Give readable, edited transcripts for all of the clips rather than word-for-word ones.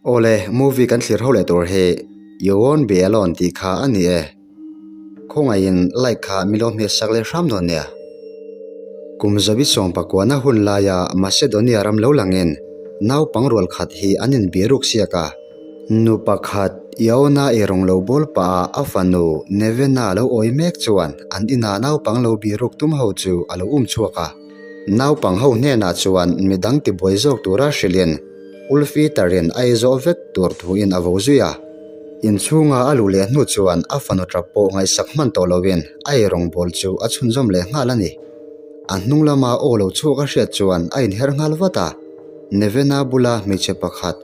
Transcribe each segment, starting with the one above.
Awle, movie kan thlir ho leh tur hi You Won't Be Alone tih kha a ni e. Khawngaihin like kha mi lo hmeh sak leh hram dawn nia. Kum zabi sawm pakuana hun laia Macedonia ram lo langin naupang rual khat hi an inbiruk siak a. Nu pakhat, Iona i rawn lo bawl pah a, a fanu Nevena lo awi mek chuan an inah naupang lo biruk tum ho chu a lo um chhuak a. Naupang ho hnenah chuan midang tibuai zawk tura hrilhin Ulfi tarin a ei zawh vek tur thuin a vo zui a. Inchhunga a luh leh hnu chuan a fanu tap pawh ngaihsak hman tawh loin a ei rawngbâwl chu a chhunzawm leh nghal a ni. A hnung lama aw lo chhuak a hriat chuan a inher nghal vat a. Nevena bula hmeichhe pakhat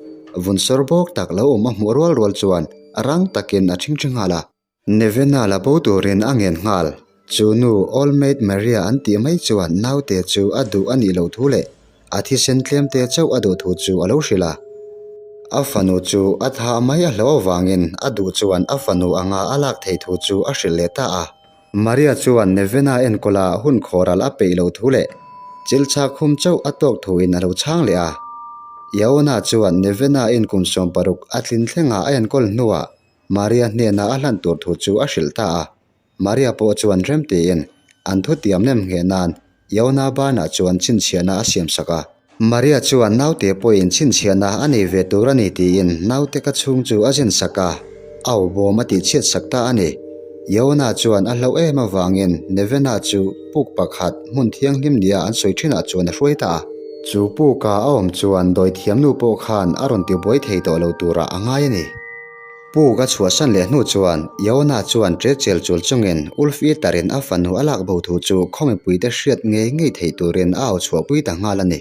vun sawr bawk tak lo awm a hmuh rual rual chuan rang takin a ṭhingṭhi nghal a. Nevena la bo turin a ngen nghal. Chu nu Old Maid Maria an tih mai chuan naute chu a duh a nih loh thu leh a thisen tlemte chauh a duh thu chu a lo hrilh a. A fanu chu a thah mai a hlauh avangin a duh chuan a fanu anga a lak theih thu chu a hrilh leh ta a. Maria chuan Nevena enkawla hun khawral a peih loh thu leh chilchak hum chauh a tawk thuin a lo chhang leh a. Yaona chuan Nevena in kum 16 a tlin thlenga a enkawl hnuah Maria hnena a hlan tur thu chu a hrilh ta a. Maria pawh chuan rem tiin an thutiam nem ngheh nan Iona banah chuan chhinchhiahna a siam sak a. Maria chuan naute pawhin chhinchhiahna a nei ve tur a ni tiin naute ka chhung chu a zen sak a, au bawm a tihchhiat sak ta a ni. Iona chuan a hlauh em avangin Nevena chu puk pakhat hmun thianghlim nia an sawi thinah chuan a hruai ta a. Chu puka a awm chuan dawithiamnu pawh khan a rawn tibuai thei tawh lo turah a ngai a ni. Puk a chhuahsan leh hnu chuan Iona chuan ṭe chel chul chungin Ulf Itarin a fanu a lak bo thu chu khaw mipuite hriat ngei ngei theih turin a au chhuahpui ta nghal a ni.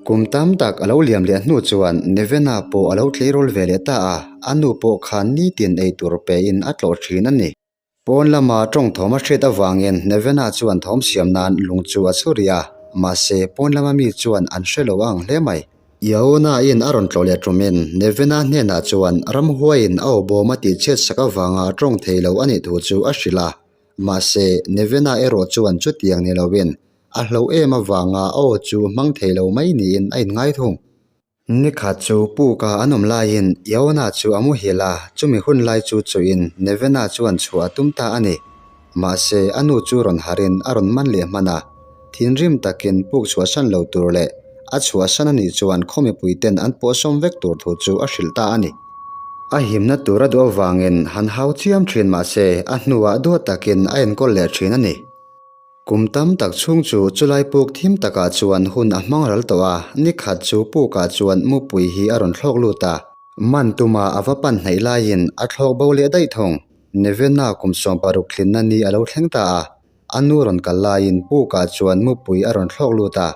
Kum tam tak a lo liam leh hnu chuan Nevena pawh a lo tleirawl ve leh ta a, a nu pawh khan nitin ei tur pein a tlawh ṭhin a ni. Pawn lama tawng thawm a hriat avangin Nevena chuan thawm siam nan lung chu a chhu rih a, mahse pawn lama mi chuan an hre lo ang hle mai. Iona-in a rawn tlawh leh tumin Nevena hnenah chuan ramhuaiin a aw bawm a tihchhiat sak avanga tawng thei lo a nih thu chu a hrilh a, mahse Nevena erawh chuan chutiang ni loin a hloh em avanga a aw chu hmang thei lo mai niin a inngai thung. Nikhat chu puka an awm laiin Iona chu a muhil a, chumi hun lai chu chuin Nevena chuan chhuah a tum ta a ni. Mahse, a nu chu rawn harin a rawn man leh hman a, thinrim takin puk chhuahsan lo tur leh a chhuahsan a nih chuan khaw mipuiten an pawhsawm vek tur thu chu a hrilh ta a ni. A himna tur a duh avangin han hau chiam thin mahse a hnuah duat takin a enkawl leh thin a ni. Kum tam tak chhung chu chulai puk thim takah chuan hun a hmang ral tawh a, ni khat chu pukah chuan mupui hi a rawn thlawk lut a. Man tuma a va pan hnaih laiin a thlawk bo leh daih thung. Nevena kum 60 tlinna ni a lo thleng ta a, a nu rawn kal laiin pukah chuan mupui a rawn thlawk lut a.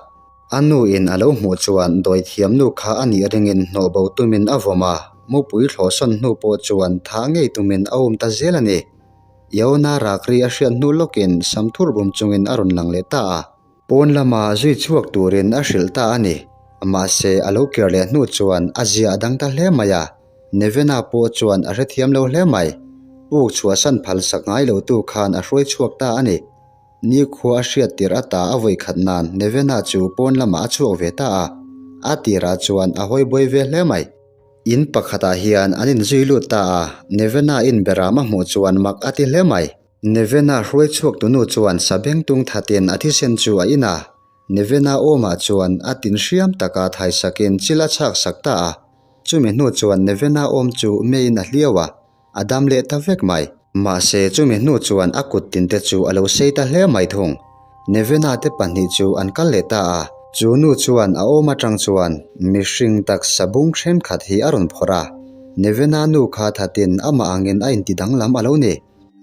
A nu in a lo hmuh chuan dawithiam nu kha a nih ringin hnawh bo tumin a vawm a, mupui thlawhsawn hnu pawh chuan thah ngei tumin a um ta zel a ni. Iona rakri a hriat hnu lawkin samthur bum chungin a rawn lang leh ta a. Pawn lama zui chhuak turin a hrilh ta a ni. Mahse, a lo kir leh hnu chuan a zia a dang ta hle mai a. Nevena pawh chuan a hrethiam lo hle mai. Puk chhuahsan phal sak ngai lotu khan a hruai chhuak ta a ni. Nikhua a hriat tirh ata a vawi khat nan Nevena chu pawn lamah a chhuak ve ta a. A tirah chuan a hawi buai ve hle mai. In pakhatah hian an inzui lut ta a, Nevena in beram a hmuh chuan mak a ti hle mai. Nevena hruai chhuak tunu chuan sabeng tung thatin a thisen chu a in a, Nevena awmah chuan a tin hriam taka thaisakin chil a chhak sak ta a. Chumi hnu chuan Nevena awm chu meiin a hliau a, a dam leh ta vek mai. Mahse, chumi hnu chuan a kut tinte chu a lo sei ta hle mai thung. Nevena te pahnih chu an kal leh ta a. Chu nu chuan a awm atang chuan mihring taksa bung thenkhat hi a rawn phawrh a. Nevena nu kha thatin amah angin a inti danglam a lo ni.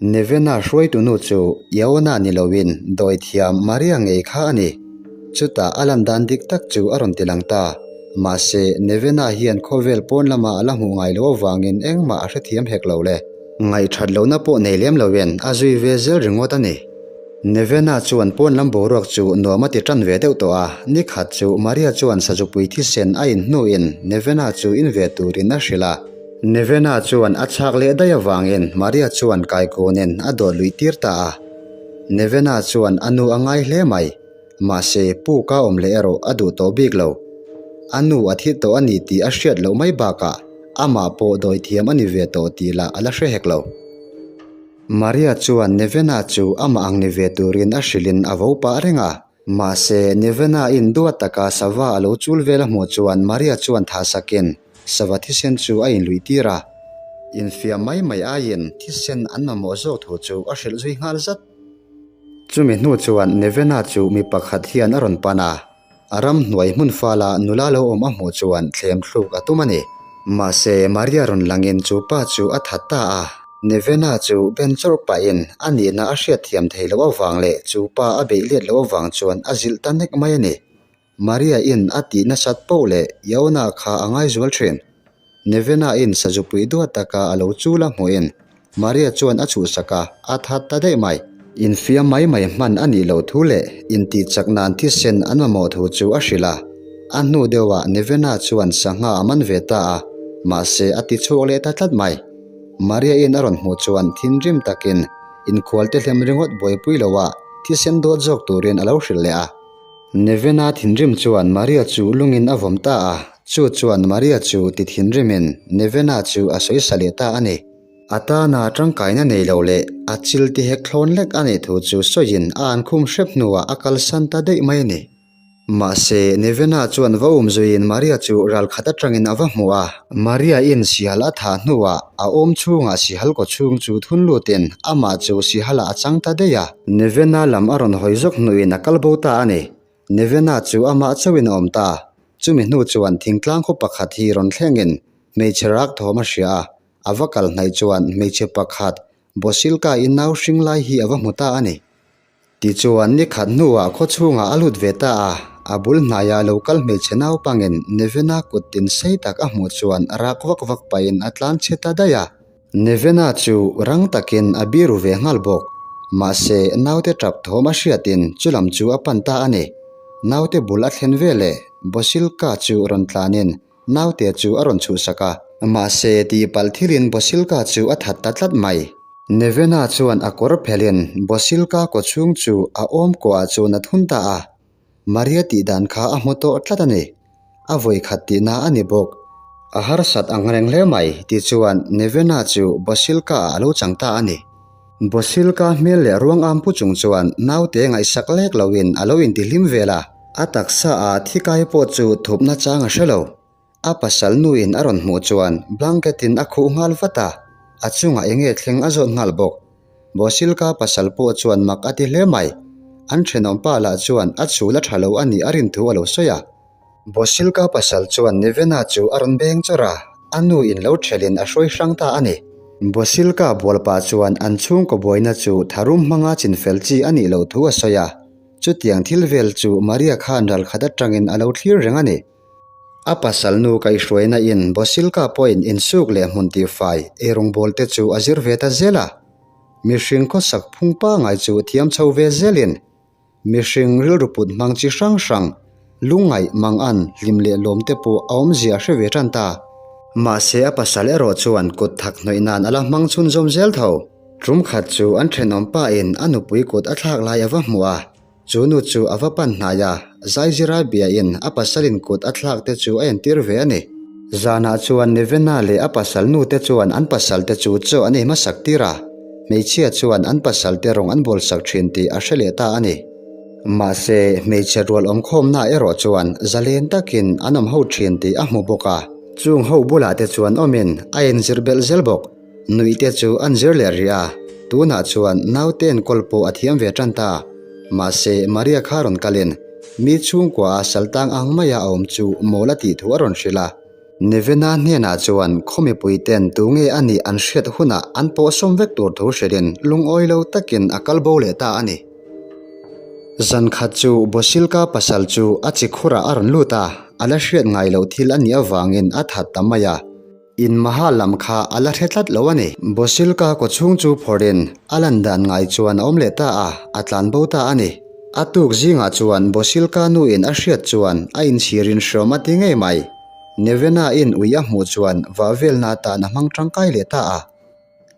Nevena hruaitu nu chu Iona ni loin dawithiam Maria ngei kha a ni. Chutah a lan dan dik tak chu a rawn ti lang ta. Mahse, Nevena hian khawvel pawn lama a la hmuh ngai loh avangin engmah a hrethiam hek lo le. Ngaihthat lohna pawh nei lem loin a zui ve zel ringawt a ni. Nevena chuan pawn lam boruak chu nuam a ti tan ve deuh tawh a, ni khat chu Maria chuan sazupui thisen a in hnuin Nevena chu in ve turin a hrilh a. Nevena chuan a chhak leh daih avangin Maria chuan kaikunin a dawt luih tir ta a. Nevena chuan a nu a ngai hle mai. Mahse, puk a awm leh erawh a duh tawh bik lo. A nu a thi tawh a ni tih a hriat loh mai bakah. amah pawh dawithiam a ni ve tawh tih lah a la hre hek lo. Maria chuan Nevena chu amah ang ni ve turin a hrilhin a vo pah reng a. Mahse, Nevena-in duat taka sava a lo chul vel a hmuh chuan Maria chuan tha sakin sava thisen chu a inluih tir a. Infiam mai mai aiin thisen an mamawh zawk thu chu a hrilh zui nghal zat. Chumi hnu chuan Nevena chu mi pakhat hian a rawn pan a. A ramhnuai hmun fala nula lo awm a hmuh chuan thlem thluk a tum a ni. Mahse, Maria rawn langin chu pa chu a that ta a. Nevena chu ben chawrh pahin a nihna a hriatthiam thei loh avang leh chu pa a beih let loh avang chuan a zilh ta nek mai a ni. Maria-in a tih nasat poh leh Iona kha a ngaizual thin. Nevena-in sazupui duat taka a lo chul a hmuhin Maria chuan a chhuhsak a, a that ta daih mai. Infiam mai mai hman a nih loh thu leh intihchak nan thisen an mamawh thu chu a hrilh a. A hnu deuhah Nevena chuan sangha a man ve ta a, mahse a ti chhuak leh ta tlat mai. Maria-in a rawn hmuh chuan thinrim takin inkhualte hlem ringawt buaipui loah thisen dawt zawk turin a lo hrilh leh a. Nevena thinrim chuan Maria chu lungin a vawm ta a. Chu chuan Maria chu ti thinrimin Nevena chu a sawi sa leh ta a ni. A tana tangkaina nei lo leh a chil ti hek thlawn lek a nih thu chu sawiin a an khum hrep hnuah a kalsan ta daih mai a ni. Mahse, Nevena chuan va um zuiin Maria chu ral khat atangin a va hmu a. Maria-in sihal a thah hnuah a awm chhungah sihal kaw chhung chu thun lutin amah chu sihalah a chang ta daih a. Nevena lam a rawn hawi zawk hnuin a kal bo ta a ni. Nevena chu amah chauhin a awm ta. Chumi hnu chuan thingtlang khaw pakhat hi rawn thlengin hmeichhe rak thawm a hria a, a va kal hnaih chuan hmeichhe pakhat Bosilka in nau hring lai hi a va hmu ta a ni. Tichuan ni khat hnuah khaw chhungah a lut ve ta a, a bul hnaiah lo kal hmeichhe naupangin Nevena kut tin sei tak a hmuh chuan rak vak vak pahin a tlan chhe ta daih a. Nevena chu rang takin a biru ve nghal bawk. Mahse, naute tap thawm a hriatin chulam chu a pan ta a ni. Naute bul a thlen veleh Bosilka chu rawn tlanin naute chu a rawn chhuhsak a. Mahse, tihpalh thilin Bosilka chu a that ta tlat mai. Nevena chuan a kawr phelhin Bosilka kawchhung chu a awm kuah chuan a thun ta a. Maria tih dan kha a hmu tawh tlat a ni. A vawi khat tihna a ni bawk. A harsat ang reng hle mai tih chuan Nevena chu Bosilka ah a lo chang ta a ni. Bosilka hmel leh ruang am pu chung chuan naute ngaihsak lek loin a lo intihlim vel a. A taksa ah thi kai pawh chu thupna chang a hre lo. A pasal nuin a rawn hmuh chuan blanket in a khuh nghal vat a, a chungah eng nge thleng a zawt nghal bawk. Bosilka pasal pawh chuan mak a ti hle mai. An thenawm pa lah chuan a chhul a tha lo a nih a rin thu a lo sawi a. Bosilka pasal chuan Nevena chu a rawn beng chawrh a, a nu in lo thelin a hruai hrang ta a ni. Bosilka bualpa chuan an chhungkaw buaina chu tharum hmanga chinfel chi a nih loh thu a sawi a, chutiang thil vel chu Maria khan ralkhat atangin a lo thlir reng a ni. A pasal nu kaihhruaina in Bosilka pawhin insuk leh hmun tihfai eirawngbawl te chu a zir ve ta zel a. Mihring khawsak phung pangai chu thiam chho ve zelin mihring rilru put hmang chi hrang hrang, lungngaih, mangan, hlim leh lawm te pawh a awmzia a hre ve tan ta. Mahse a pasal erawh chuan kut thak hnawih nan a la hmang chhunzawm zel tho. Tum khat chu an thenawm pa in a nupui kut a thlak lai a va hmu a. Chu nu chu a va pan hnai a, Zaizira biain a pasalin kut a thlak te chu a entir ve a ni. Zanah chuan Nevena leh a pasal nu te chuan an pasal te chu chaw an ei hmasak tir a, hmeichhia chuan an pasal te rawng an bawlsak thin tih a hre leh ta a ni. Mahse, hmeichhe rual awmkhawmna erawh chuan zalen takin an awm ho thin tih a hmu bawk a. Chung ho bulah te chuan awmin a inzir belh zel bawk. Nuih te chu an zir leh rih a, tunah chuan naute enkawl pawh a thiam ve tan ta. Mahse, Maria kha rawn kalin mi chhungkua a saltang ang maia a awm chu mawl a tih thu a rawn hrilh a. Nevena hnenah chuan khaw mipui ten tu nge a nih an hriat hunah an pawh sawm vek tur thu hrilhin lungawi lo takin a kal bo leh ta a ni. Zan khat chu Bosilka pasal chu a chi khurah a rawn lut a, a la hriat ngai loh thil a nih avangin a that ta mai a. In maha lam kha a la hre tlat lo a ni. Bosilka kaw chhung chu phawrhin a lan dan ngai chuan a awm leh ta a, a tlan bo ta a ni. A tuk zingah chuan Bosilka nuin a hriat chuan a inchhirin hrawm a ti ngei mai. Nevena in ui a hmuh chuan vah velna atan a hmang tangkai leh ta a.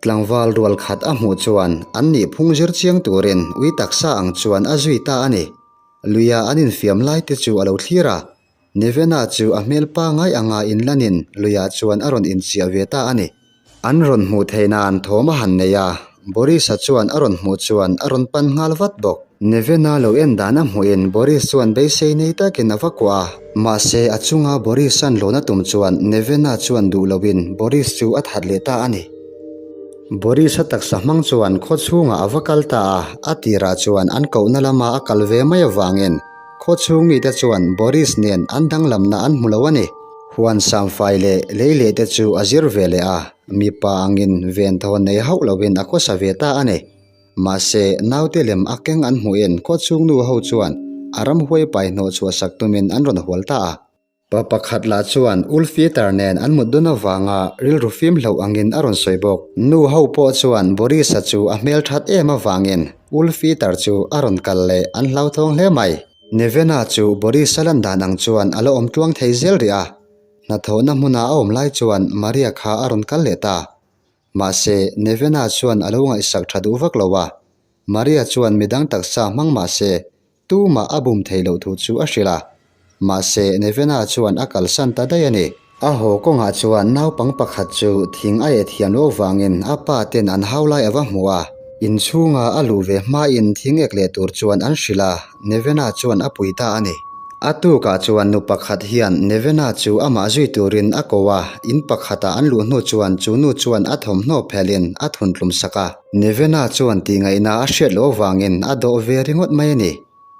Tlangval rual khat a hmuh chuan an nih phung zir chiang turin ui taksa ang chuan a zui ta a ni. Luia an infiam lai te chu a lo thlir a. Nevena chu a hmel pangai anga inlanin luiah chuan a rawn inchiah ve ta a ni. An rawn hmuh theih nan thawm a han nei a, Boris-a chuan a rawn hmuh chuan a rawn pan nghal vat bawk. Nevena lo en dan a hmuhin Boris chuan beisei nei takin a va kuah a. Mahse, a chunga Boris-a'n lawn a tum chuan Nevena chuan duh loin Boris chu a that leh ta a ni. Boris-a taksa hmang chuan khaw chhungah a va kal ta a, a tirah chuan an kohna lama a kal ve mai avangin khaw chhung mite chuan Boris nen an danglamna an hmu lo a ni. Huan samfai leh lei leh te chu a zir ve leh a, mipa angin venthawn nei hauh loin a khawsa ve ta a ni. Mahse, naute lem a keng an hmuhin khaw chhung nu ho chuan a ramhuai pai hnawh chhuah sak tumin an rawn hual ta a. Pa pakhat lah chuan Ulfieter nen an mut dun avanga rilru fim hloh angin a rawn sawi bawk. Nu ho pawh chuan Boris-a chu a hmel that em avangin Ulfieter chu a rawn kal leh an hlauthawng hle mai. Nevena chu Boris-a lan dan ang chuan a la awm tluang thei zel rih a. Hnathawhna hmuna a awm lai chuan Maria kha a rawn kal leh ta. Mahse, Nevena chuan a lo ngaihsak tha duh vak lo a. Maria chuan midang taksa hmang mah se, Tumah a bum thei loh thu chu a hrilh a, mahse Nevena chuan a kalsan ta daih a ni. A haw kawngah chuan naupang pakhat chu thing a eh thiam loh avangin a pa ten an hau lai a va hmu a. Inchhunga a luh ve hmain thing ek leh tur chuan an hrilh a, Nevena chuan a pui ta a ni. A tukah chuan nu pakhat hian Nevena chu amah zui turin a ko a, in pakhata an luh hnu chuan chu nu chuan a thawmhnaw phelhin a thuntlum sak a. Nevena chuan tihngaihna a hriat loh avangin a dawh ve ringawt mai a ni.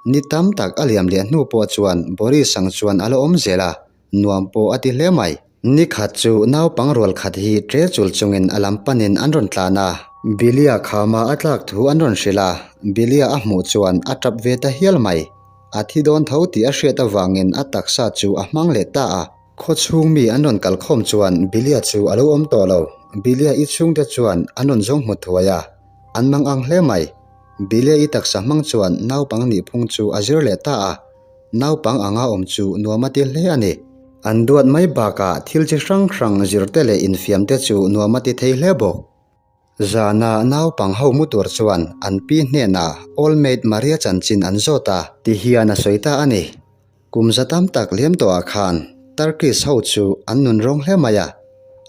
Ni tam tak a liam leh hnu pawh chuan Boris ang chuan a la awm zel a, nuam pawh a ti hle mai. Ni khat chu naupang rual khat hi ṭe chul chungin a lam panin an rawn tlan a. Billy-a khama a tlak thu an rawn hrilh a, Billy-a a hmuh chuan a ṭap ve ta hial mai. A thi dawn tho tih a hriat avangin a taksa chu a hmang leh ta a. Khaw chhung mi an rawn kal khawm chuan Billy-a chu a lo awm tawh lo. Billy-a i chhungte chuan an rawn zawng hmu thuai a, an mang ang hle mai. Billy-a i taksa hmang chuan naupang nihphung chu a zir leh ta a, naupang anga awm chu nuam a ti hle a ni. An duat mai bakah thil chi hrang hrang zirte leh infiamte chu nuam a ti thei hle bawk. Zana naupang ho mu tur chuan an pi hnenah Old Maid Maria chanchin an zawt a. Ti hian a sawi ta a ni. Kum za tam tak liam tawhah khan Turkish ho chu an nun rawng hle mai a,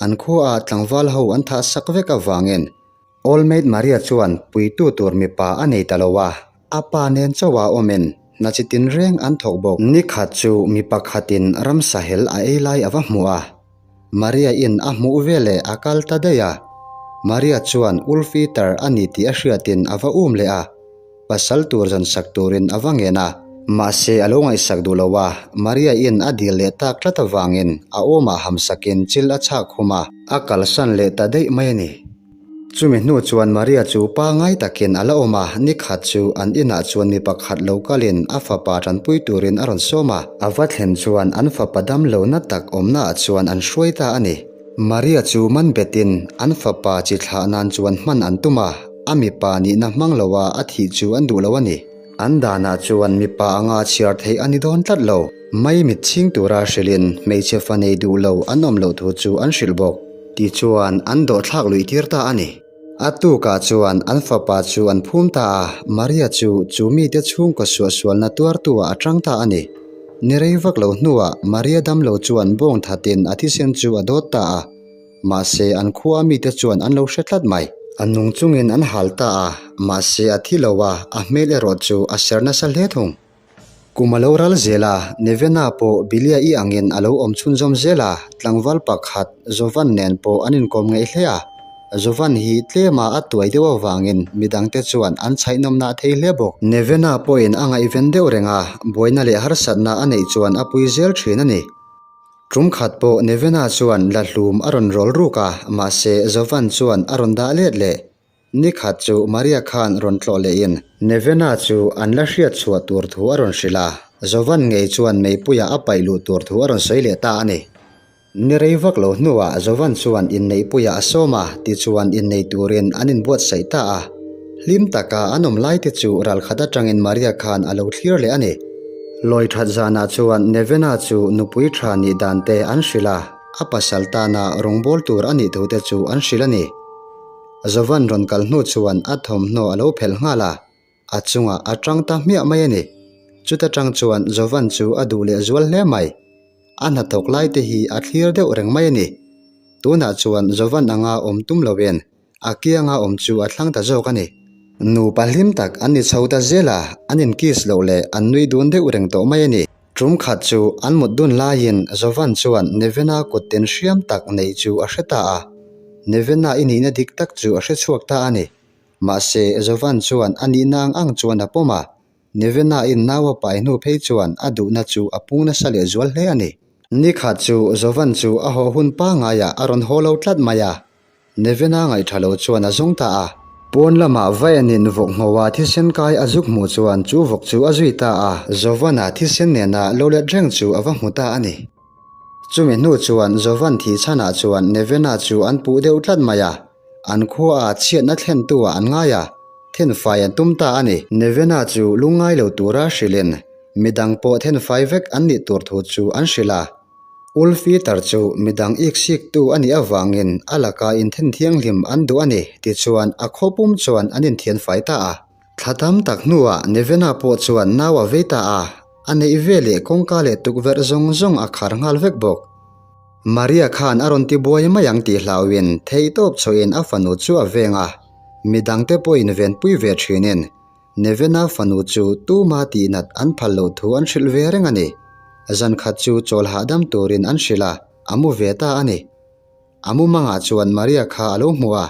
an khuaah tlangval ho an thah sak vek avangin Old Maid Maria chuan puitu tur mipa a nei ta lo a, a pa nen chauha awmin hna chi tinreng an thawk bawk. Ni khat chu mi pakhatin ramsa hel a ei lai a va hmu a. Maria in a hmuh veleh a kal ta daih a. Maria chuan Ulfiter a ni tih a hriatin a va um leh a, pasal tur zawn sak turin a va ngen a. Mahse a lo ngaihsak duh lo a, Maria in a dil leh tak tlat avangin a awmah hamsakin chil a chhak khum a. A kalsan leh ta daih mai a ni. Chumi hnu chuan Maria chu pangai takin a la awm a, ni khat chu an inah chuan mi pakhat lo kalin a fapa tanpui turin a rawn sawm a. A va thlen chuan an fapa damlohna tak awmnaah chuan an hruai ta a ni. Maria chu man betin an fapa chi thlah nan chuan hman an tum a, a mipa nihna hmang loa a thih chu an duh lo a ni. An danah chuan mipa anga chhiar theih a ni dawn tlat lo. Mai mit chhing tura hrilhin hmeichhe fa nei duh lo an awm loh thu chu an hrilh bawk. Tichuan an dawhthlak luih tir ta a ni. A tukah chuan an fapa chu an phum ta a, Maria chu chu mite chhungkaw suahsualna tuartu-ah a tang ta a ni. Ni rei vak lo hnuah Maria damlo chuan bawng thatin a thisen chu a dawt ta a. Mahse an khua mite chuan an lo hre tlat mai. A nung chungin an hal ta a, mahse a thi lo a, a hmel erawh chu a ser nasa hle thung. Kum a lo ral zel a, Nevena pawh Bilia-i angin a lo awm chhunzawm zel a, tlangval pakhat Jovan nen pawh an inkawm ngeih hle a. Jovan hi tlema a tuai deuh avangin midangte chuan an chhaihnawmna a thei hle bawk. Nevena pawhin a ngaihven deuh reng a, buaina leh harsatna a neih chuan a pui zel thin a ni. Tum khat pawh Nevena chuan la hlum a rawn rawl ruk a, mahse Jovan chuan a rawn dah let leh. Ni khat chu Maria khan rawn tlawh lehin Nevena chu an la hriat chhuah tur thu a rawn hrilh a, Jovan ngei chuan meipuia a paih luh tur thu a rawn sawi leh ta a ni. Ni rei vak lo hnuah Jovan chuan inneihpuiah a sawm a, tichuan innei turin an inbuatsaih ta a. Hlim taka an awm lai te chu ralkhat atangin Maria khan a lo thlir leh a ni. Lawi that zanah chuan Nevena chu nupui tha nih dan te an hrilh a, a pasal tana rawngbâwl tur a nih thu te chu an hrilh a ni. Jovan rawn kal hnu chuan a thawmhnaw a lo phelh nghal a, a chungah a tang ta hmiah mai a ni. Chuta tang chuan Jovan chu a duh leh zual hle mai. A hnathawk lai te hi a thlir deuh reng mai a ni. Tunah chuan Jovan anga awm tum loin a kianga awm chu a thlang ta zawk a ni. Nupa hlim tak an ni chho ta zel a, an inkiss loh leh an nui dun deuh reng tawh mai a ni. Tum khat chu an mut dun laiin Jovan chuan Nevena kut tin hriam tak neih chu a hre ta a. Nevena i nihna dik tak chu a hre chhuak ta a ni. Mahse, Jovan chuan a nihna ang ang chuan a pawm a. Nevena in nau a pai hnu phei chuan a duhna chu a pung nasa leh zual hle a ni. Ni khat chu Jovan chu a haw hun pangaiah a rawn haw lo tlat mai a. Nevena ngaihṭha lo chuan a zawng ta a. Pawn lamah Vaenin vawk nghoa thisen kai a zuk hmuh chuan chu vawk chu a zui ta a. Jovana thisen nena lo let reng chu a va hmu ta a ni. Chumi hnu chuan Jovan thih chhanah chuan Nevena chu an puh deuh tlat mai a. An khuaah chhiatna thlentu ah an ngai a, thenfai an tum ta a ni. Nevena chu lungngai lo tura hrilhin midang pawh thenfai vek an nih tur thu chu an hrilh a. Ulfitar chu midang iksiktu a nih avangin a laka inthen thianghlim an duh a ni, tichuan a khaw pum chuan an inthianfai ta a. Thla tam tak hnuah Nevena pawh chuan nau a vei ta a, a neih ve leh kawngka leh tukverh zawng zawng a khar nghal vek bawk. Maria khan a rawn tibuai mai ang tih hlauhin theihtawp chhoin a fanu chu a veng a, midangte pawhin venpui ve thinin Nevena fanu chu tuma tihnat an phal loh thu an hrilh ve reng a ni. Zan khat chu chawl hahdam turin an hrilh a, a mu ve ta a ni. A mumangah chuan Maria kha a lo hmu a,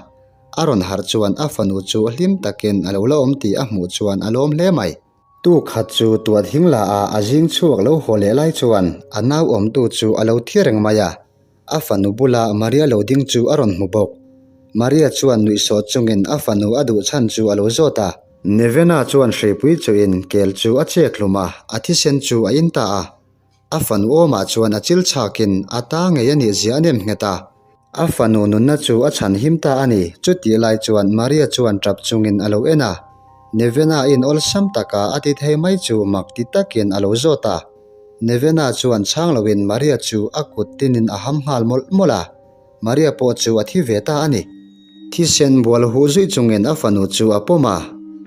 a rawn harh chuan a fanu chu hlim takin a lo la awm tih a hmuh chuan a lawm hle mai. Tu khat chu tuat hing la a a zing chhuak lo haw leh lai chuan a nau awmtu chu a lo thi reng mai a. A fanu bula Maria lo ding chu a rawn hmu bawk. Maria chuan nuihsawh chungin a fanu a duh chhan chu a lo zawt a. Nevena chuan hreipui chuin kel chu a chek hlum a, a thisen chu a in ta a. A fanu awmah chuan a chil chhakin a ta ngei a nih zia a nem nghet a. A fanu nunna chu a chhan him ta a ni. Chutih lai chuan Maria chuan tap chungin a lo en a. Nevena in awlsam taka a ti thei mai chu mak ti takin a lo zawt a. Nevena chuan chhang loin Maria chu a kut tinin a ham nghal mawlh mawlh a, Maria pawh chu a thi ve ta a ni. Thisen bual huh zuih chungin a fanu chu a pawm a,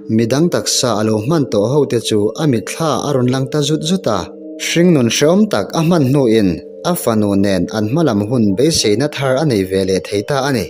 midang taksa a lo hman tawh ho te chu a mitthla a rawn lang ta zut zut a. Hringnun hreawm tak a hman hnuin a fanu nen an hmalam hun beiseina thar a nei ve leh thei ta a ni.